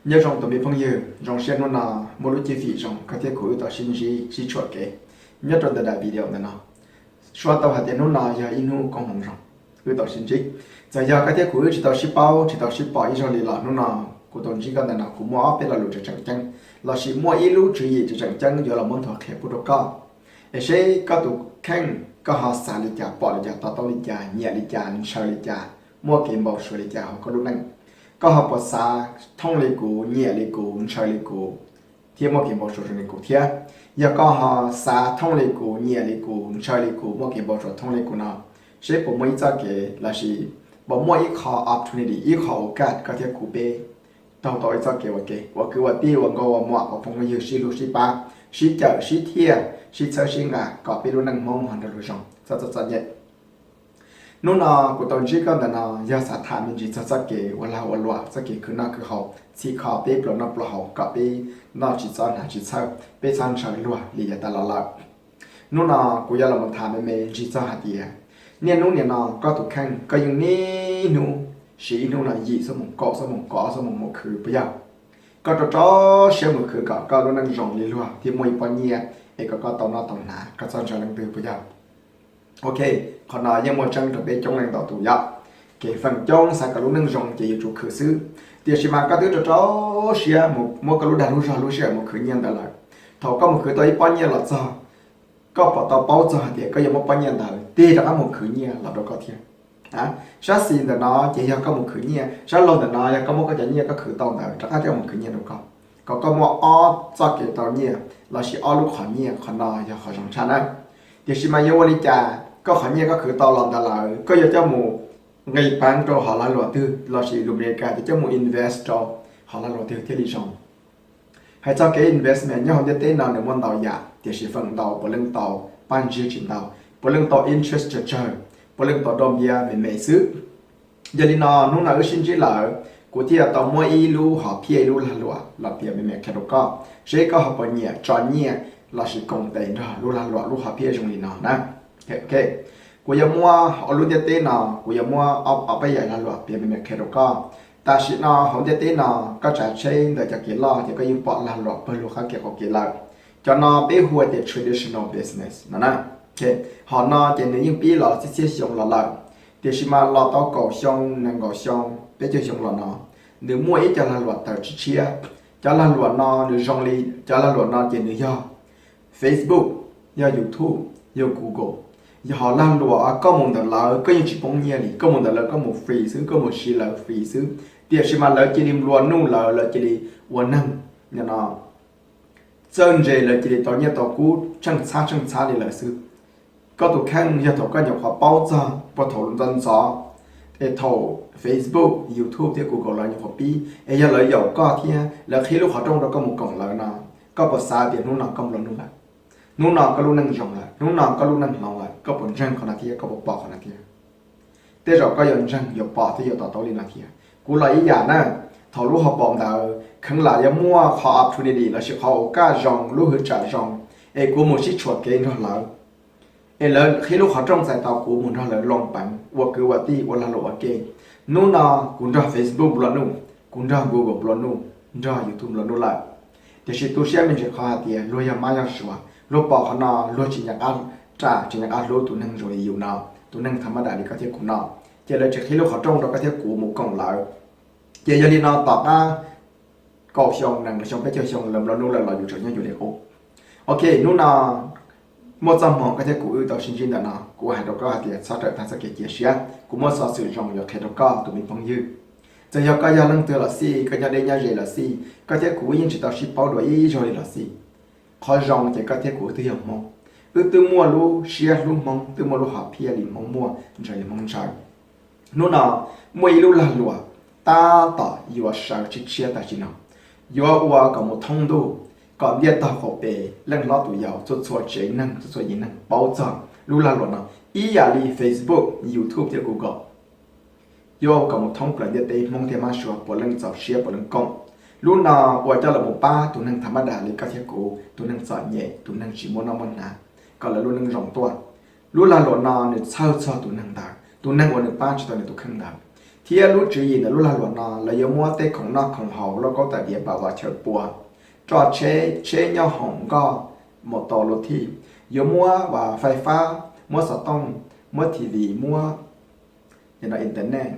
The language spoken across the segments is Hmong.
Nyob zoo tus me phooj ywg, zoo siab hnub no muaj lub cib fim zoo koj thiab kuv wb tau sib ntsib sib tshuam kev nyob rau ntawm daim video ntawm no. Suav tau hais tias hnub no yog ib hnub koob hmoov zoo, wb tau sib ntsib. Txawm yog koj thiab kuv wb tsis tau sib paub tsis tau sib pom ib zaug li los hnub no kuv tau ntsib koj ntawm no kuv muaj ob peb lo lus tseem tseem ceeb, lossis muaj ib lub tswv yim tseem tseem ceeb yuav los muab nthuav qhia pub rau koj. Es seb koj tus kheej koj ho xav li cas, pom li cas, to taub li cas, nyiam li cas, ntshaw li cas, muaj kev npau suav li cas hauv koj lub neej. Koj ho puas xav thooj li kuv, nyiam li kuv, ntshaw li kuv, thiab muaj kev npau suav zoo li kuv thiab? Yog koj ho xav thooj li kuv, nyiam li kuv, ntshaw li kuv, muaj kev npau suav thooj li kuv no, seb puas muaj ib txoj kev lossis puas muaj ib qho opportunity, ib qho okaj koj thiab kuv peb taug tau ib txoj kev ua ke ua kwv ua tij, ua nkauj ua muam, ua phooj ua ywg, sib hlub sib pab, sib cawm sib thiaj, sib txhawb sib nqa kom peb lub neej Hmoob ho nrog luag zoo txom txom nyem. Hnub no kuv tau ntsib koj ntawm no yog xav tham me ntsis txog txoj kev ua lag ua luam, txoj kev khwv noj khwv haus, txhim kho peb pluas noj pluas haus kom peb noj tsis txob hnav tsis txhawj, peb txhob ntshaw luag li yav tas los lawm. Hnub no kuv yuav los tham me me ntsis txog hais tias niaj hnub nim no koj tus kheej koj yeej niaj hnub siv ib hnub no yim xuab moos, kaum xuab moos, kaum ob xuab moos mus khwv puas yog? Koj rau rau siab mus khwv kom koj lub neej zoo li luag thiab muaj ib pob nyiaj es kom koj tau noj tau hnav, koj txhob ntshaw leej twg puas yog? Ok, qhov no yeej muaj tseeb rau peb coob leej ntau tus yom. Kev feem coob xav kom lub neej zoo ces yuav tsum khwv xwb. Tiam sis mas koj twb rau rau siab mus muab koj lub dag lub zog lub sij hawm mus khwv nyiaj ntawd lawm. Thaum koj mus khwv tau ib pob nyiaj los txog, koj puas tau paub txog hais tias koj yuav muab pob nyiaj ntawd tig rov qab mus khwv nyiaj los rau koj thiab? Sab xis ntawm no ces yog koj mus khwv nyiaj, sab laug ntawm no yog koj muab koj cov nyiaj koj khwv tau ntawd rov qab coj mus khwv nyiaj rau koj, kom koj muaj ob txoj kev tau nyiaj lossis ob lub qhov nyiaj. Qhov no yog qhov zoo tshaj na. Tiam sis mas yuav ua li cas koj qhov nyiaj koj khwv tau los ntawd lawm koj yuav coj mus nqis peev rau hauv lag luam twg lossis lus Amelikas tias coj mus invest rau hauv lag luam twg thiaj li zoo? Hais txog kev investment nyob hauv ntiaj teb no nws muaj ntau yam, tiam sis feem ntau puav leej tau paj ntsig tsis ntau, puav leej tau interest tsawg tsawg, puav leej tau doj npiab me me xwb. Yog li no hnub no wb sib ntsib lawm, kuv thiaj tau muab ib lub hom phiaj, ib lub lag luam los piav me me qhia rau koj, seb koj ho puas nyiam tso nyiaj lossis koom tes nrog lub lag luam lub hom phiaj zoo li no na. Kuv yuav muab hauv lub ntiaj teb no, kuv yuav muab ob peb yam lag luam piav me me qhia rau koj. Tam sim no hauv ntiaj teb no koj tsav tsheb ntawm cov kev loj ces koj yeej pom lag luam pawg lug qab kev qaum kev lawm. Cov no peb hu tias traditional business no na. Hom no ces nws yeej pib los txhiab txhiab xyoo los lawm, tiam sis mas los tau kaum xyoo, nees nkaum xyoo, peb caug xyoo los no, nws muaj ib co lag luam tawm tshiab tshiab. Cov lag luam no nws zoo li, cov lag luam no ces nws yog Facebook, yog YouTube, yog Google. Yog hom lag luam koj mus ntawm lawv koj yeej tsis poob nyiaj li, koj mus ntawm lawv koj mus free xwb, koj mus siv lawv free xwb, tiam sis mas lawv cia li nplua nuj lawv, lawv cia li ua neeg no txawj ntse, lawv cia li tau nyiaj tau kub tsheej txhab tsheej txhab li lawm xwb. Koj tus kheej yog thaum koj nyuam qhuav paub txog puag thaum ntxov ntxov, es thaum Facebook, YouTube thiab Google lawv nyuam qhuav pib, es yog lawv yaum koj thiab lawv qhib lub qhov rooj rau koj mus koom lawv no, koj puas xav tias hnub no koj nplua nuj lawm? Hnub no koj lub neej zoo lawm, hnub no koj lub neej hloov lawm, koj puas ntseeg qhov no thiab koj puas pom qhov no thiab? Tej zaum koj yuav ntseeg, yuav pom thiab yuav to taub li no thiab. Kuv los ib yam na, thaum lub hauv paus ntawd kheev lam yuav muaj qhov opportunity lossis qhov okaj zoo, lub hwv tsam zoo, es kuv mus sib tshuam kev nrog lawv, es lawv qhib lub qhov rooj txais tau kuv mus nrog lawv loo peev ua kwv ua tij, ua lag luam ua ke. Hnub no kuv nrog Facebook nplua nuj, kuv nrog Google nplua nuj, nrog YouTube nplua nuj lawm. Tiam sis tu siab me ntsis qhov hais tias luag yog mab yog suav, luag pom qhov no luag tsis nco qab ram, tsis nco qab hlub tus neeg zoo li yus no, tus neeg tha mab dam li koj thiab kuv no, ces lawv tsis qhib lub qhov rooj rau koj thiab kuv mus koom lawv. Ces yog li no tom qab kaum xyoo, nees nkaum xyoo, peb caug xyoo lawv nplua nuj lawm los yus tseem nyob yus li qub. Ok, hnub no muaj txoj hmoo koj thiab kuv wb tau sib ntsib ntawm no, kuv hais rau koj hais tias txhob rawm tag txoj kev cia siab, kuv muaj xov xwm zoo yuav qhia rau koj tus me phooj ywg. Txawm yog koj yog leej twg los xij, koj nyob deb nyob ze los xij, koj thiab kuv wb yeej tsis tau sib paub dua ib zaug li los xij, qhov zoo ces koj thiab kuv wb twb yog Hmoob, wb twb muaj lub siab hlub Hmoob, twb muaj lub hom phiaj li Hmoob muaj, ntshaw li Hmoob ntshaw. Hnub no muaj ib lub lag luam tab tom yuav sawv tshiab tshiab tam sim no, yuav ua kom mus thoob ntuj, kom ntiaj tog qaum pes, leej hlob tus yau, txhua txhua tsev neeg, txhua txhua yim neeg paub txog lub lag luam no, ib yam li Facebook, YouTube thiab Google. Yuav ua kom mus thoob plaws ntiaj teb, Hmoob thiab mab suav puav leej txaus siab puav leej koom. Lub no ua coj los mus pab tus neeg tha mab dam li koj thiab kuv, tus neeg txom nyem, tus neeg tsis muaj noj muaj hnav, kom lawv lub neej zoo tuaj. Lub lag luam no nws txhawj txog tus neeg ntawd, tus neeg uas nws pab tsis tau nws tus kheej ntawd. Thiab lub tswv yim ntawm lub lag luam no lawv yuav muab tej khoom noj khoom haus, lauj kaub tais diav, pam vas chaw pua, roj tsheb, tsheb nyob hoom nkoj, mus tau luv thij, yuav muab fais fab, muab xov tooj, muab T V, muab internet,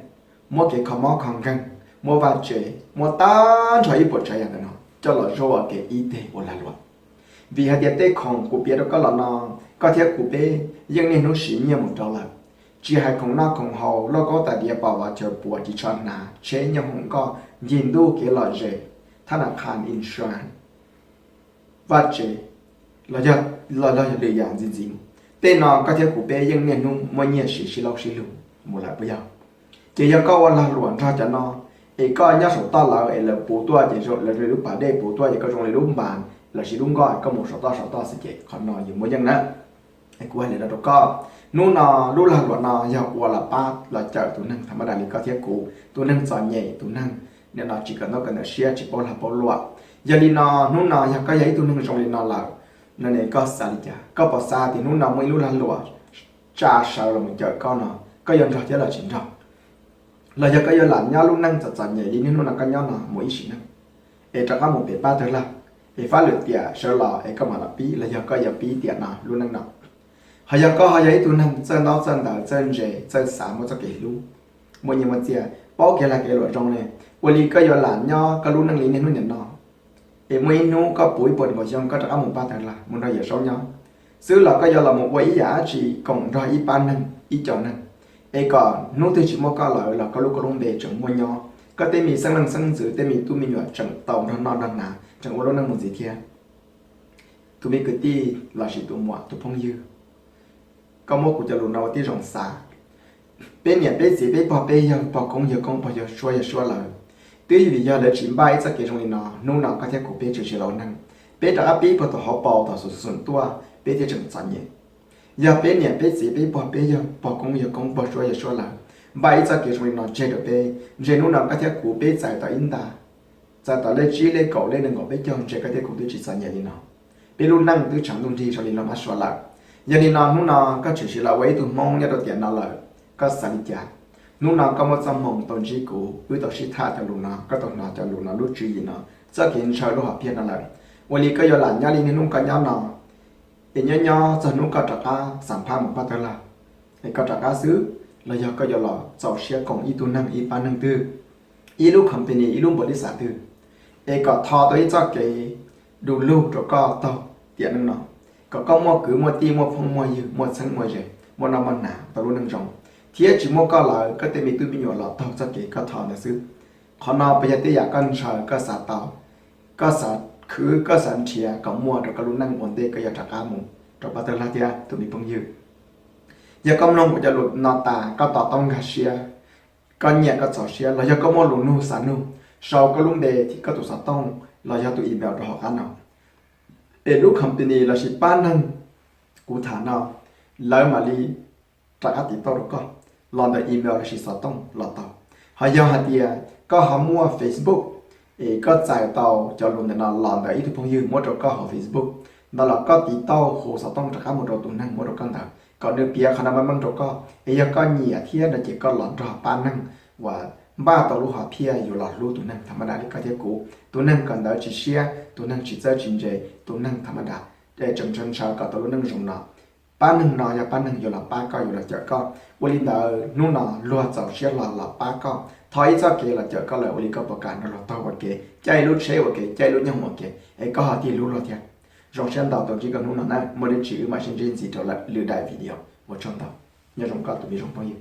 muab kev kho mob kho nkeeg, muab vaj tse, muab tag nrho ib puas tsav yam ntawm no coj los zuaj ua ke ib teg ua lag luam. Vim hais tias tej khoom kuv piav rau koj los no, koj thiab kuv peb yeej niaj hnub siv nyiaj mus rau lawm. Tsis hais khoom noj khoom haus, lauj kaub tais diav, pam vas chaw pua, ris tsho hnav, tsheb nyob hoom nkoj, ncig ntuj kev lom zem, thab nas qha, insurance, vaj tse, los yog lwm yam ntxiv ntxiv, tej no koj thiab kuv peb yeej niaj hnub muaj nyiaj siv sib laub sib lug mus lawm puas yog? Ces yog koj ua lag luam nrog cov no, es koj nyob saum toj lawv es lawv puv tuaj ces lawv li lub pas dej puv tuaj ces koj zoo li lub npas lossis lub nkoj, koj mus saum toj saum toj xwb ces qhov no yuav muaj yeej na. Kuv hais li no rau koj, hnub no lub lag luam no yog ua los pab los cawm tus neeg tham ma das li koj thiab kuv, tus neeg txom nyem, tus neeg nim no tsis kawm ntaub kawm ntawv siab, tsis paub lag paub luam. Yog li no hnub no yog koj yog ib tug neeg zoo li no lawm, no ne koj xav li cas? Koj puas xav tias hnub no muaj ib lub lag luam tsa sawv los mus cawm koj no, koj yuav nrog thiab los tsis nrog? Los yog koj yuav lam nyob lub neej txom txom nyem li niaj hnub no koj nyob no mus ib sim neej, es rov qab mus pem pab tawg laj, es fab lwm tiam sawv los es koj mam los pib, los yog koj yuav pib tiam no lub neej no? Ho yog koj ho yog ib tug neeg txawj ntaub txawj ntawv, txawj ntse, txawj xav, muaj txoj kev hlub, muaj nyiaj muaj txiaj, paub kev lag kev luam zoo ne, ua li koj yuav lam nyob koj lub neej li niaj hnub nim no, es muaj ib hnub koj puv ib puas nkaus xyoo koj rov qab mus pab tawg laj mus nrog Yawm Saub nyob xwb, los koj yuav los mus ua ib yam dab tsi koom nrog ib pab neeg ib co neeg, es kom hnub twg tsis muaj koj lawm los koj lub koj lub npe tseem muaj nyob, koj tej me xeeb leej xeeb ntxwv, tej me tub me nyuam tseem tau nrog noj nrog hnav, tseem ua lub neej mus ntxiv thiab. Tus me kwv tij lossis tus muam tus phooj ywg, koj muab kuv cov lus no ua tib zoo xav. Peb niam peb txiv peb pog peb yawg, pog koob yawg koob, pog yawg suab yawg suab lawm, twb vim yog lawv tsis npaj ib txoj kev zoo li no, hnub no koj thiab kuv peb tseem tsis los neeg, peb rov qab pib puag tom hauv paus tom xum xum tuaj peb thiaj tseem txom nyem. Yog peb niam peb txiv peb pog peb yawg, pog koob yawg koob, pog suab yawg suab lawm, npaj ib txoj kev zoo li no tseg rau peb, ntshe hnub no koj thiab kuv peb txais tau ib nta, txais tau lej tsib lej kaum lej nees nkaum peb caug ntshe koj thiab kuv twb tsis txom nyem li no. Peb lub neej twb tshav ntuj nrig zoo li lub mab suav lawm. Yog li no hnub no koj tseem sim los ua ib tug Hmoob nyob rau tiam no lawm, koj xav li cas? Hnub no koj muaj txoj hmoo tau ntsib kuv, wb tau sib tham cov lus no, koj tau hnov cov lus no, lub tswv yim no, txoj kev ntshaw lub hom phiaj no lawm, ua li koj yuav lam nyob li niaj hnub koj nyob no, es nyob nyob txog hnub koj rov qab xam phaj mus pab tawg laj, es koj rov qab xwb, los yog koj yuav los txaus siab koom ib tug neeg ib pab neeg twg, ib lub company ib lub npaum li xav twg, es kom tho tau ib txoj kev du lug rau koj taug tiam neej no, kom koj muaj kwv muaj tij muaj phooj muaj ywg muaj txheeb muaj ze, muaj noj muaj hnav tau lub neej zoo, thiab tsis muaj koj lawm koj tej me tub me nyuam los taug txoj kev koj tho ntawd xwb. Qhov no puas yog tej yam koj ntshaw koj xav tau, koj xav khwv koj xav nrhiav kom muaj rau koj lub neej ua ntej koj yuav rov qab mus rau pab tawg laj thiab tus me phooj ywg? Yog koj mloog kuv cov lus no tas koj to taub nkag siab, koj nyiam koj txaus siab los yog koj muaj lus nug xav nug, sau koj lub npe thiab koj tus xov tooj los yog tus email rau hauv qab no, es lub company lossis pab neeg kuv tham no lawv mam li rov qab tiv tauj rau koj los ntawm email lossis xov tooj los tau. Ho yog hais tias koj ho muaj Facebook, es koj txais tau cov lus ntawm no los ntawm ib tug phooj ywg muab rau koj hauv Facebook ntawd los koj tiv tauj hu xov tooj rov qab mus rau tus neeg muab rau koj ntawd kom nws piav qhov no meej meej rau koj. Es yog koj nyiam thiab no ces koj los nrog pab neeg uas npaj tau lub hom phiaj yuav los hlub tus neeg tham ma das li koj thiab kuv, tus neeg kawm ntawv tsis siab, tus neeg tsis txawj tsis ntse, tus neeg tham ma das, es tseem ntshaw ntshaw kom tau lub neej zoo no. Pab neeg no yog pab neeg yuav los pab koj yuav los cawm koj. Ua li ntawd hnub no luag txaus siab hlo los pab koj, thov ib txoj kev los cawm koj lawm, ua li koj puas kam nrog luag taug ua ke, caij ib lub tsheb ua ke, caij ib lub nyoog ua ke, es koj ho tig hlub luag thiab? Zoo siab ntau tau ntsib koj hnub no na, muaj dab tsi wb mam sib ntsib ntxiv rau lwm daim video. Ua tsaug ntau, nyob zoo koj tus me zoo phooj ywg.